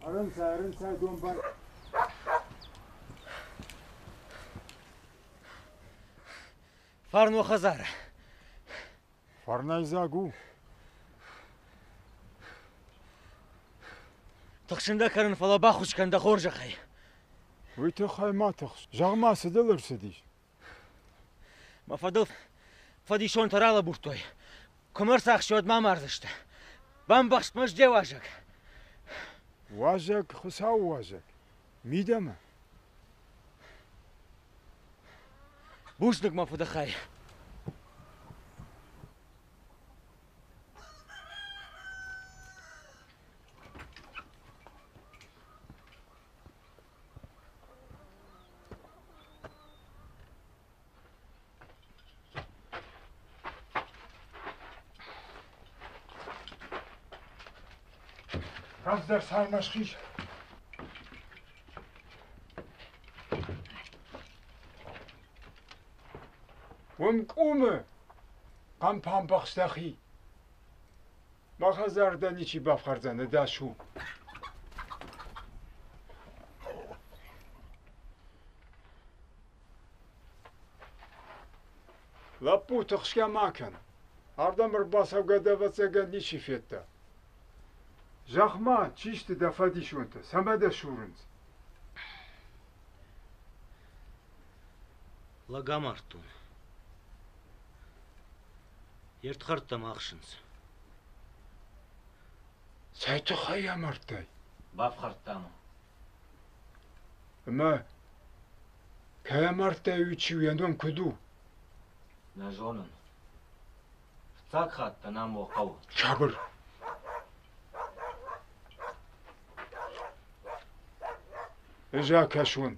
Ӕрӕнцай, ӕрӕнцай, домбай. Фарн уӕ хӕдзары. Фӕрнӕйдзаг у. Тыхсын дӕ кӕнын, фӕлӕ баххуыс кӕн дӕ хорзӕхӕй. Уый тыххӕй ма тыхс. Зӕгъ-ма, цы дыл ӕрцыдис? Мӕ фӕдыл фӕдисонтӕ ралӕбурдтой. Куы мӕ ӕрцахсой, уӕд мӕ амардзысты. Бамбӕхст мӕ де уазӕг. Уазӕг, Хуыцауы уазӕг. Мидӕмӕ. Бузныг мӕ фыдыхай. Раздӕр цармӕ схиз. Уым къуымы хъӕмпӕмбӕхст дӕхи. Мӕ хӕдзар дӕ ничи бафхӕрдзӕн, ӕдас у. Лӕппу, тыхсгӕ ма кӕн. Ардӕм ӕрбацӕугӕ дӕ ӕвӕццӕгӕн ничи федта. Зӕгъ-ма, чи сты дӕ фӕдисонтӕ, цӕмӕ дӕ сурынц? Лӕг амардтон. Йе рдхӕрдтӕ мӕ ахсынц. Цӕй тыххӕй амардтай? Бафхӕрдта мӕ. Ӕмӕ кӕй амардтай, уый чи у, йӕ ном куыд у? Нӕ зонын. Фыццаг хатт дӕн ам уӕ хъӕуы. Сабыр! Ӕз акӕсон.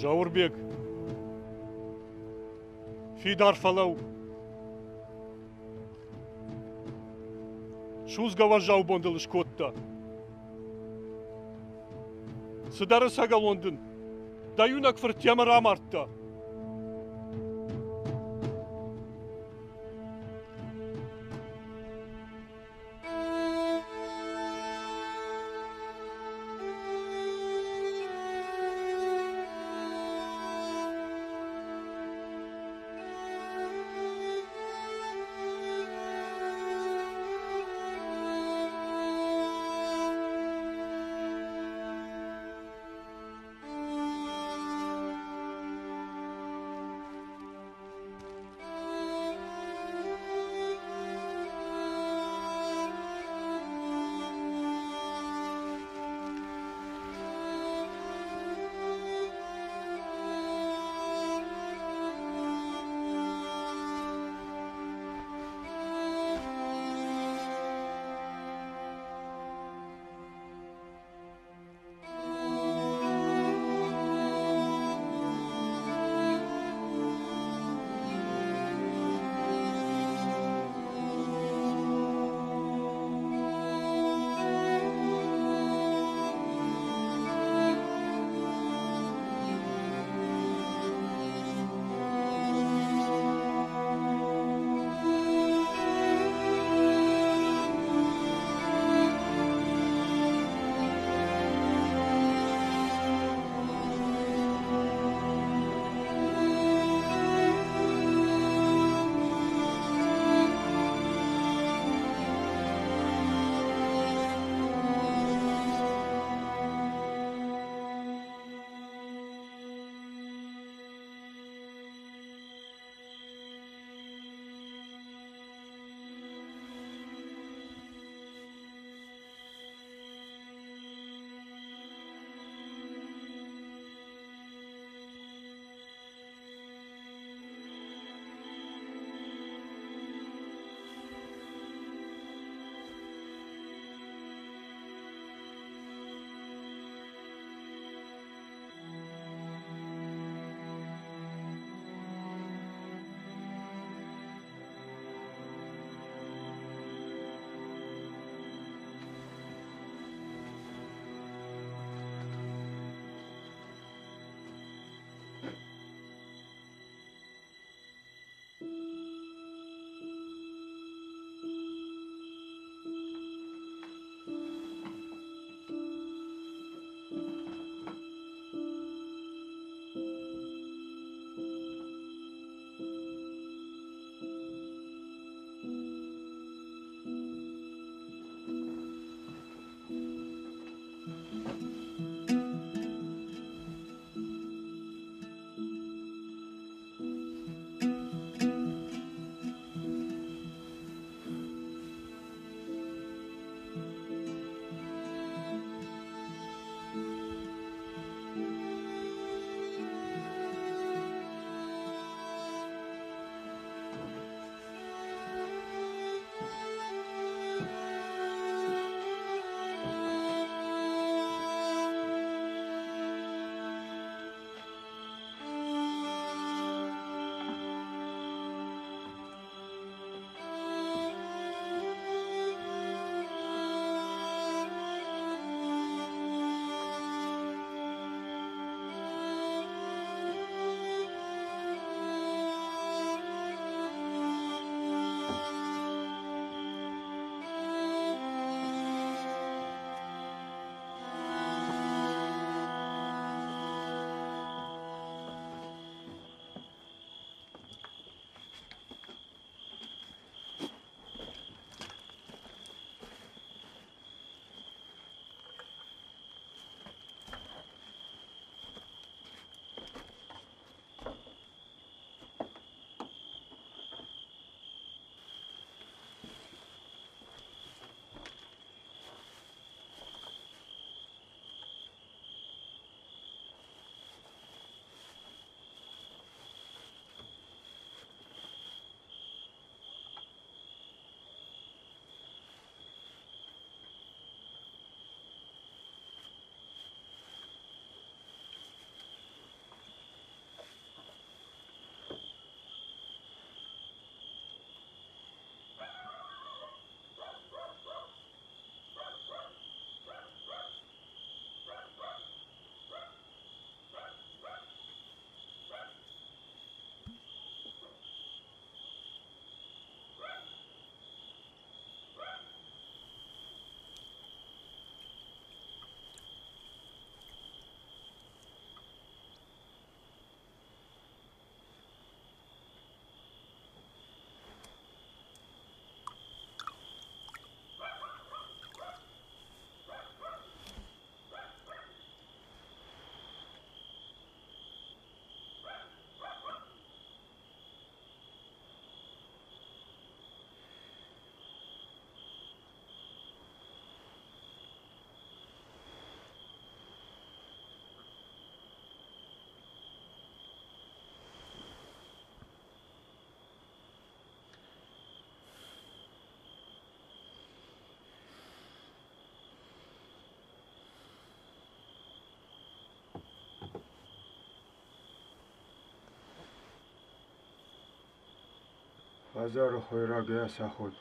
Зауырбег, фидар фӕлӕуу. Судзгӕ уӕззау бон дыл скодта. Цыдӕр ӕцӕгӕлон дын дӕ иунӕг фырт йемӕ рамардта. Хӕдзары хойрагӕй ацаход.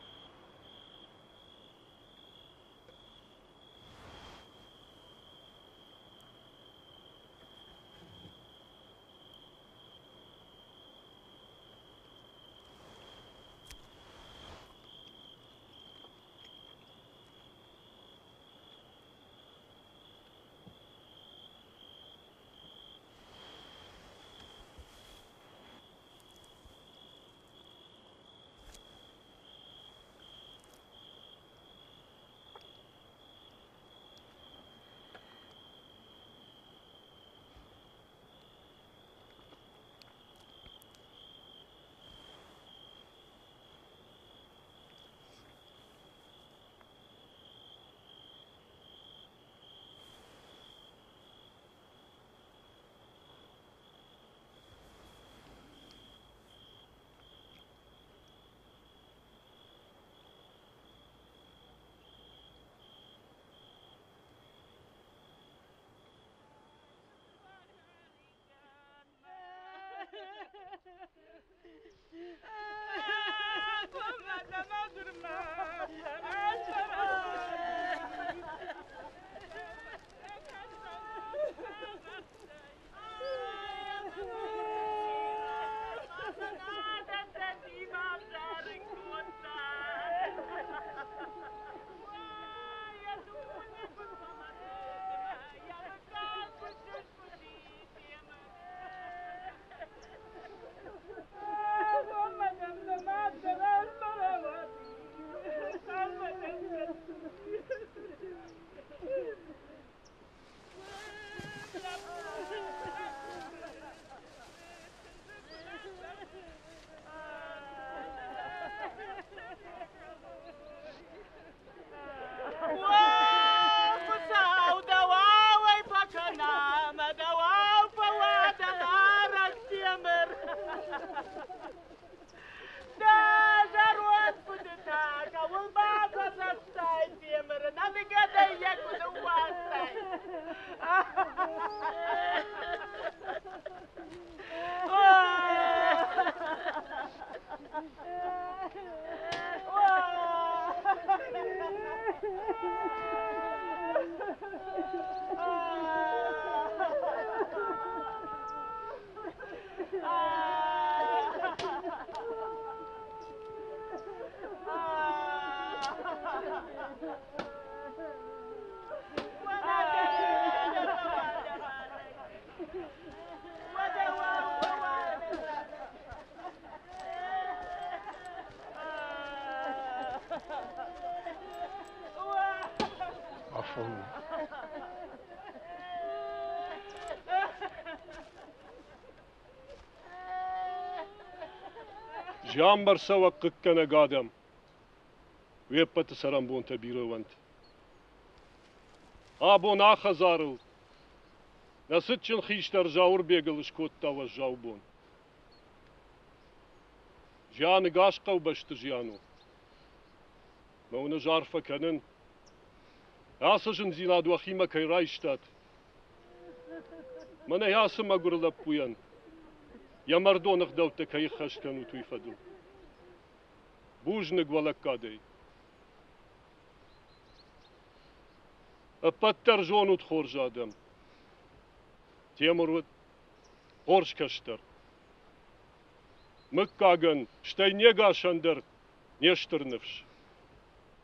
Афон у. Зианмӕ рцӕуӕг хъыггӕнӕг адӕм, уе ппӕты цӕрӕнбонтӕ бирӕ уӕнт. Абон а хӕдзарыл нӕ цытджын хистӕр Зауырбегыл скодта уӕззау бон. Зиан ӕгас хъӕубӕсты зиан у. Мӕ уын ӕз арфӕ кӕнын, ацы зындзинад уӕхимӕ кӕй райстат. Мӕнӕ ацы мӕгуыр лӕппуйӕн йӕ мӕрдон ӕгъдӕуттӕ кӕй ӕххӕст кӕнут, уый фӕдыл. Бузныг уӕ лӕггадӕй. Ӕппӕт дӕр зонут хорз адӕм. Темыр уыд хорз кӕстӕр. Мыггагӕн, стӕй не гасӕн дӕр не стыр ныфс.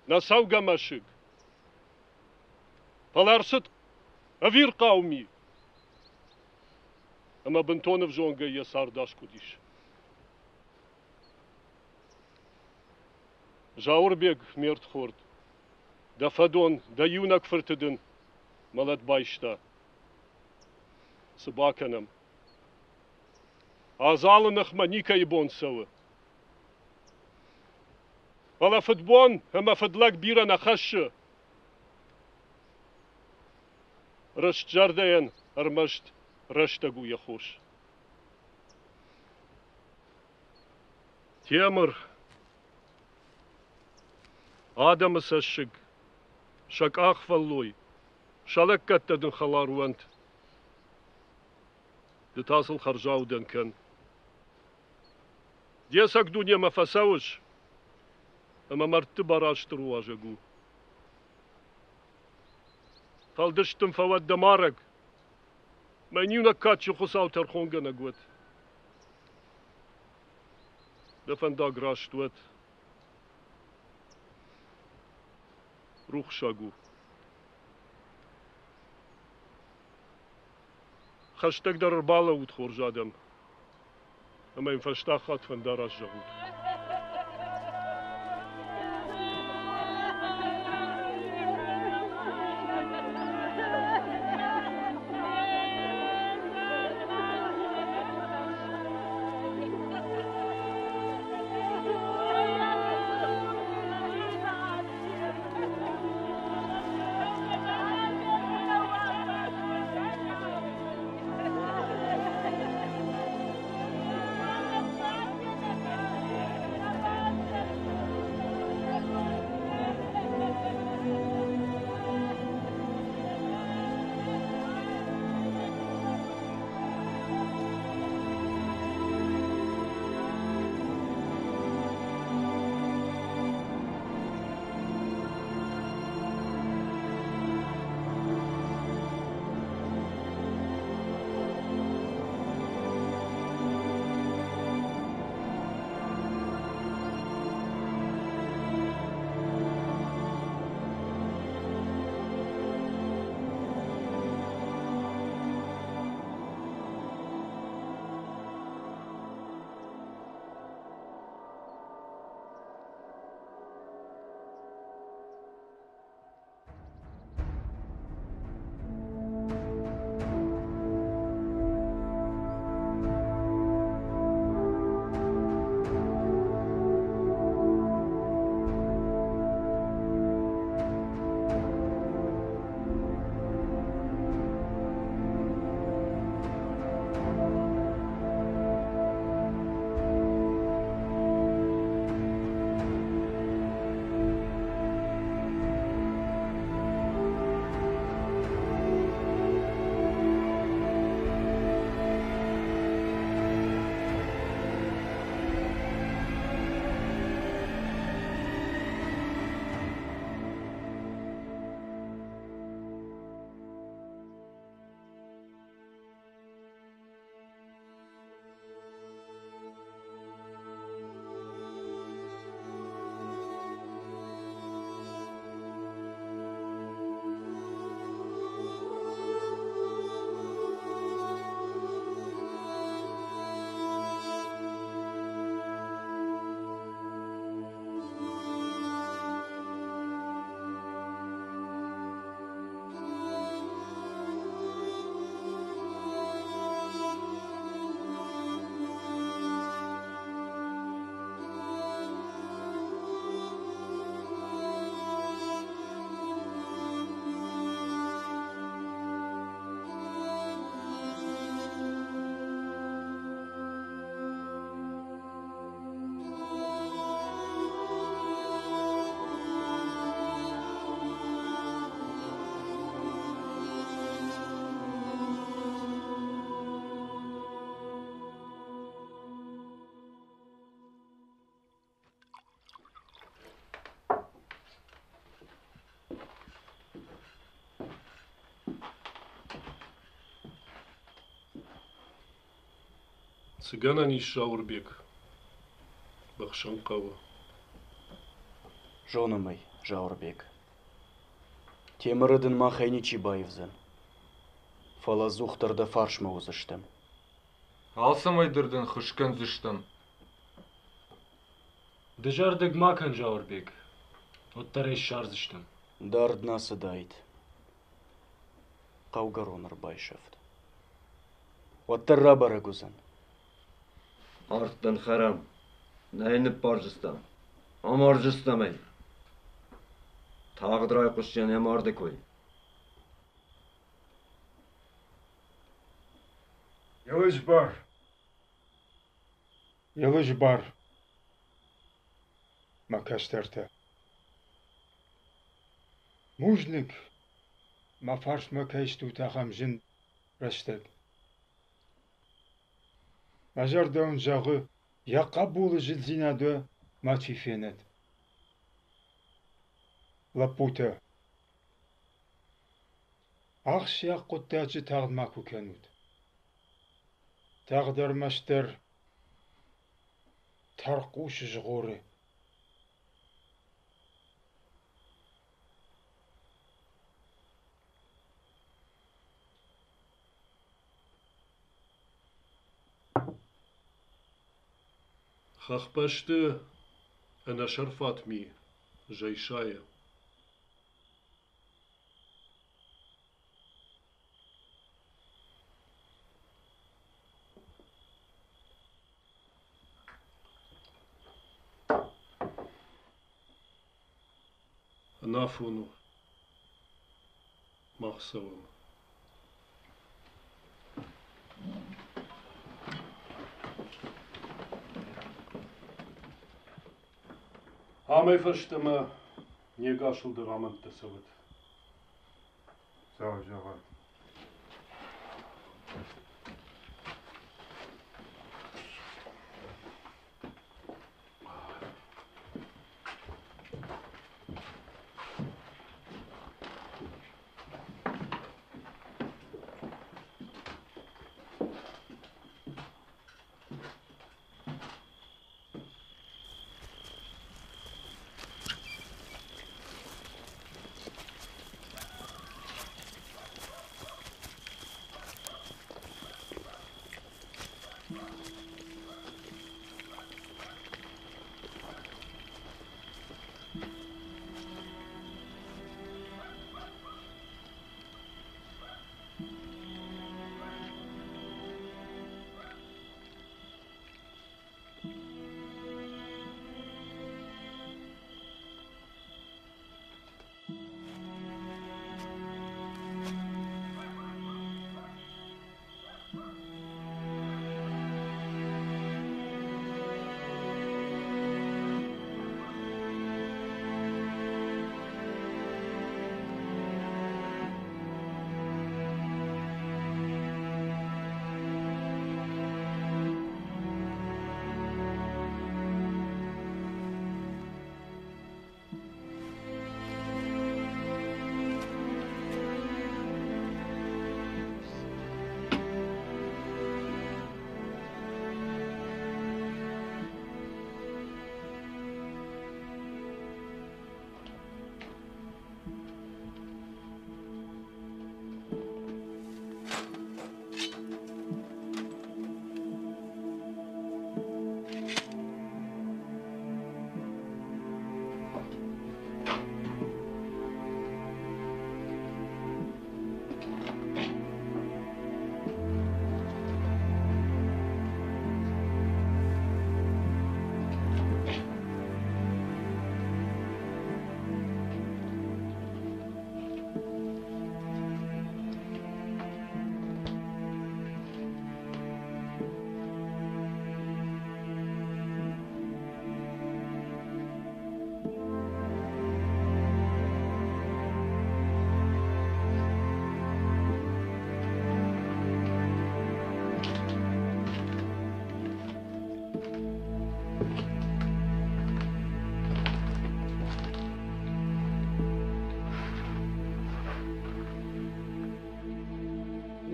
Нӕ цӕугӕ мӕсыг. Фӕлӕ ӕрцыд ӕвирхъау ми, ӕмӕ бынтон ӕвзонгӕй йӕ цард аскъуыдис. Зауырбег, ме рдхорд, дӕ фӕдон, дӕ иунӕг фырты дын мӕлӕт байста. Цы бакӕнӕм? Адзалы ныхмӕ никӕйы бон цӕуы. Фӕлӕ фыдбон ӕмӕ фыдлӕг бирӕ нӕ хӕссы. Рыстзӕрдӕйӕн ӕрмӕст рӕстӕг у йӕ хос. Темыр, адӕмы цӕссыг, сӕ къахвӕллой, сӕ лӕггӕдтӕ дын хӕлар уӕнт. Ды та сыл хӕрзаудӕн кӕн. Де цӕг дунемӕ фӕцӕуыс, ӕмӕ мӕрдты Барастыр уазӕг у. Фӕлдыст дын фӕуӕд дӕ марӕг, мӕн иунӕг кадджын Хуыцау тӕрхонгӕнӕг уӕд. Дӕ фӕндаг раст уӕд. Рухсаг у. Хӕстӕгдӕр ӕрбалӕуут, хорз адӕм, ӕмӕ йын фӕстаг хатт фӕндараст зӕгъут. Цы гӕнӕн ис, Зауырбег? Быхсын хъӕуы. Зонӕм ӕй, Зауырбег. Темыры дын махӕй ничи баивдзӕн. Фӕлӕ ӕдзухдӕр дӕ фарсмӕ уыдзыстӕм. Алцӕмӕй дӕр дын ххуыс кӕндзыстӕм. Дызӕрдыг ма кӕн, Зауырбег. Уӕддӕр ӕй ссардзыстӕм. Дард нӕ ацыдаид. Хъӕугӕрон ӕрбайсӕфт. Уӕддӕр рабӕрӕг уыдзӕн. Ард дын хӕрӕм, нӕ йын ныббардзыстӕм, амардзыстӕм ӕй. Тагъд райхъуысдзӕн йӕ марды кой. Елызбар, Елызбар, мӕ кӕстӕртӕ. Бузныг, мӕ фарсмӕ кӕй стут ахӕм зын рӕстӕг. Мӕ зӕрдӕ уын зӕгъы, Йӕ хъӕбулы зындзинад уӕ мачи фенӕд. Лӕппутӕ, ахсджиаг хъуыддаджы тагъд макуы кӕнут. Тагъд ӕрмӕстдӕр тӕрхъус згъоры. Хӕхбӕсты ӕнӕсӕрфат ми зӕй сайы. Ӕнафон у. Мах цӕуӕм. Амӕй фӕстӕмӕ не гасыл дӕр амӕндтӕ цӕуӕд. Цӕуы зӕгъӕд.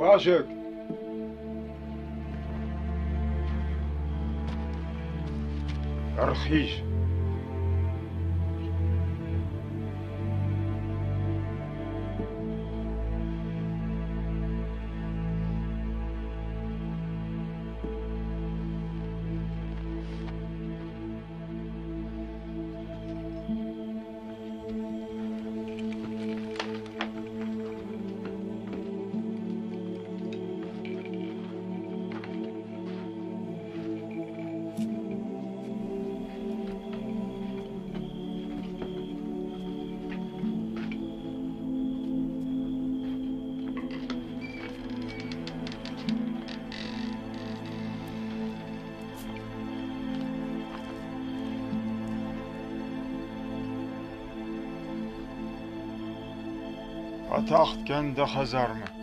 Уазӕг! Ӕрхиз! Атагъд кӕн дӕ хӕдзармӕ.